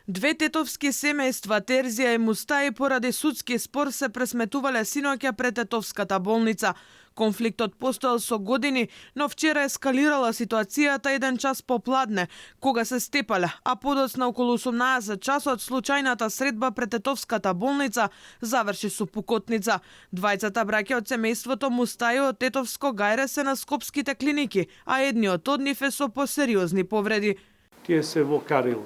Две тетовски семејства, Терзија и Мустаи, поради судски спор се пресметувале синоќа пред тетовската болница. Конфликтот постоел со години, но вчера ескалирала ситуацијата еден час попладне, кога се степале, а подоцна околу 18 часот случајната средба пред тетовската болница заврши со пукотница. Двајцата браќа од семејството Мустаи од Тетовско Гајре се на скопските клиники, а едниот од нив е со посериозни повреди. Тие се во Карил,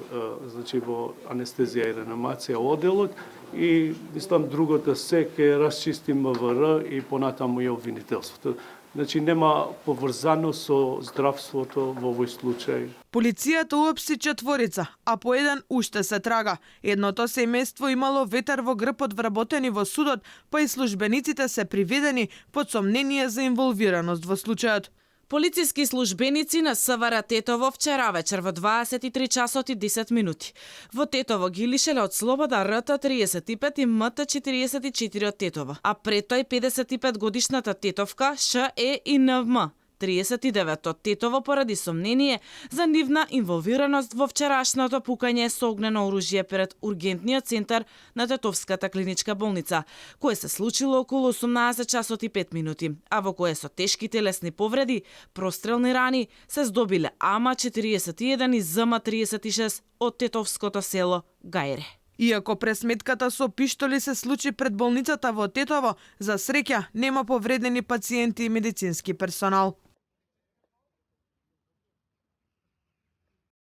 значи во анестезија и реанимација оделот и мислам другото се ќе расчисти МВР и понатаму и обвинителството. Значи нема поврзано со здравството во овој случај. Полицијата уопси четворица, а по еден уште се трага. Едното семејство имало ветер во грбот вработени во судот, па и службениците се приведени под сомнение за инволвираност во случајот. Полициски службеници на СВР Тетово вчера вечер во 23 часот и 10 минути. Во Тетово ги лишеле од слобода РТ 35 и МТ 44 од Тетово, а пред тој 55 годишната тетовка ШЕ и НМ 39 од Тетово поради сомнение за нивна инволвираност во вчерашното пукање со огнено оружје пред ургентниот центар на Тетовската клиничка болница, кое се случило околу 18 часот и 5 минути, а во кое со тешки телесни повреди, прострелни рани се здобиле АМА 41 и ЗМ 36 од тетовското село Гајре. Иако пресметката со пиштоли се случи пред болницата во Тетово, за среќа нема повредени пациенти и медицински персонал.